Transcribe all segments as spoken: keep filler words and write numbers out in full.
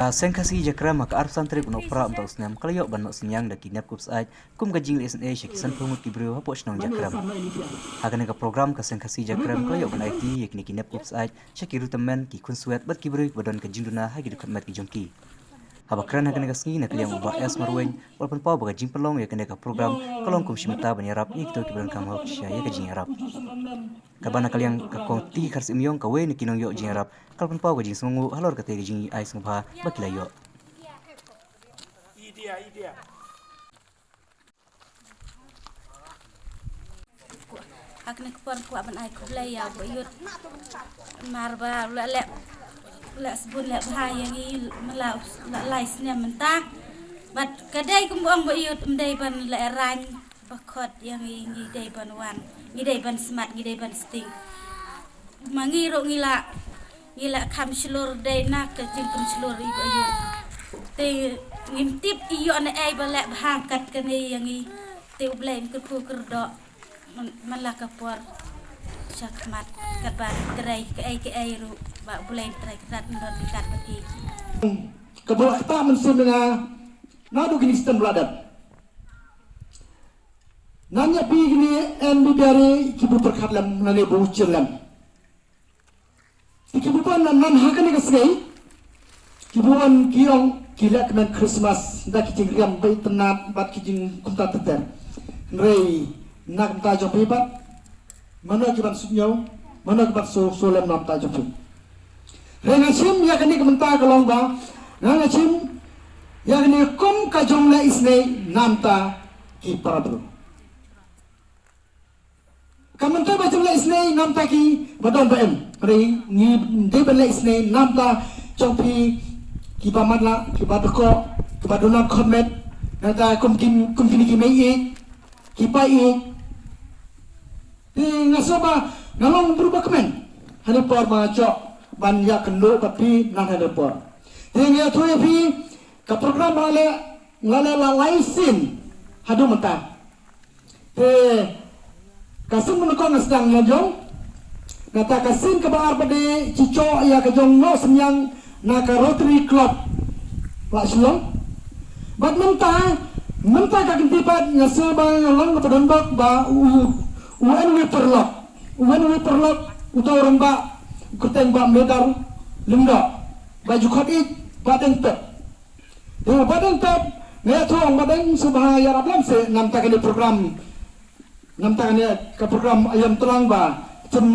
Ka Seng Khasi Jakrem ha ka arphew san tarik u Nohprah mynta u snem ka la ïoh ban noh synñiang da ki nep kup syaid kum ka jingleh isynei sha ki sanphew ngut ki briew hapoh shnong Jakrem. Ha kane ka program ka Seng Khasi Jakrem ka la ïoh ban aiti ïa kine ki nep kup syaid sha ki riewtymmen, ki khunswet bad ki briew kiba don ka jingduna ha ki dkhot met ki jong ki. Haba kren ha kane ka sngi na ka liang u Bah S Marwein u la pynpaw ba ka jingpynlong ïa kane ka program ka long kum shi bynta ban ïarap ïa kito kiba donkam hok sha ïa ka jingïarap. Katba na ka liang ka Kong T Kharsyiemiong, kawei na ki nongïoh jingïarap, ka la pynpaw ka jingsngewnguh halor katei ka jingai sngewbha ba ki la ïoh. Ha kane ka por kwah ban ai khublei ïa u Bah Ïud. Namar ba u la leh, u la sbun leh bha ïa ngi, man la, la lai snem mynta. Bad ka dei kumba ong u Bah Ïud, ym dei ban leh raiñ ba khot ïa ngi, ngi dei ban wan, ngi dei ban smat, ngi dei ban sting. Ma ngi ruh ngi la, ngi la kham shlur dei na ka jingpynshlur i Bah Ïud. Te ngim tip i ïoh na ei ba leh bha kat kane ïa ngi. Te U Blei un kyrkhu kyrdoh man, man la ka por sha khmat katba trei kaei kaei ruh ba U Blei un trei kyrdan, un don ryngkat bad ki. Kaba la ktah mynsiem na nga naduh kine ki snem ba la dep. Ngan ïa phi kine en bibiari kiba pyrkhat lem, nane ba u jin lem. Te kiba wan nan, nan ha kane ka sngi, kiba wan ki ong ki leh kmen Christmas da ki jingriam ba itynnad bad ki jingkumta ter ter. Hynrei na ka bynta jong phi pat, mano ki ban suidñiew, mano ki ban shu, shu lem na ka bynta jong phi. Hynrei nga shim ïa kane ka bynta ka long ba nga, nga shim ïa kane kum ka jingleh isynei na ka bynta ki para briew. Ka mynta ba jingleh isynei na ka bynta kiba don ba em. Hynrei ngi dei ban leh isynei na ka bynta jong phi kiba matlah, kiba dkoh, kiba duna dkhot met. Nangta kum kin, kum kine ki mei ïeit, ki paid ïeit. Te nga sngew ba nga long briew ba kmen. Hangne por ba nga shoh ban ïakynduh bad phi na hangne por. Te nga ïathuh ïa phi ka program ba nga leh, nga leh la lai sien haduh mynta. Te ka sien ba nyngkong nga sdang ïa jong. Nangta ka sien kaba ar pat de shu shoh ïa ka jong noh synñiang na ka Rotary Club Bah Shillong. Bad mynta, mynta ka kynti pat nga sngew ba nga long kaba don bok ba u, u N W Paralok. U N W Paralok uta u rangbah, u kyrteng Bah Medar Lyngdoh. Ba ju khot ïa i Bah Deng Pep. Ïa Bah Deng Pep, nga ïathuh ong Bah Deng sngewbha ïarap lem seh na ka bynta kane program. Na ka bynta kane ka program aïom tlang ba jem,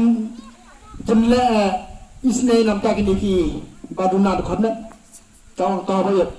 jem leh, eh, isynei na ka bynta kine kiba duna dkhot met. To, to Bah Ïud.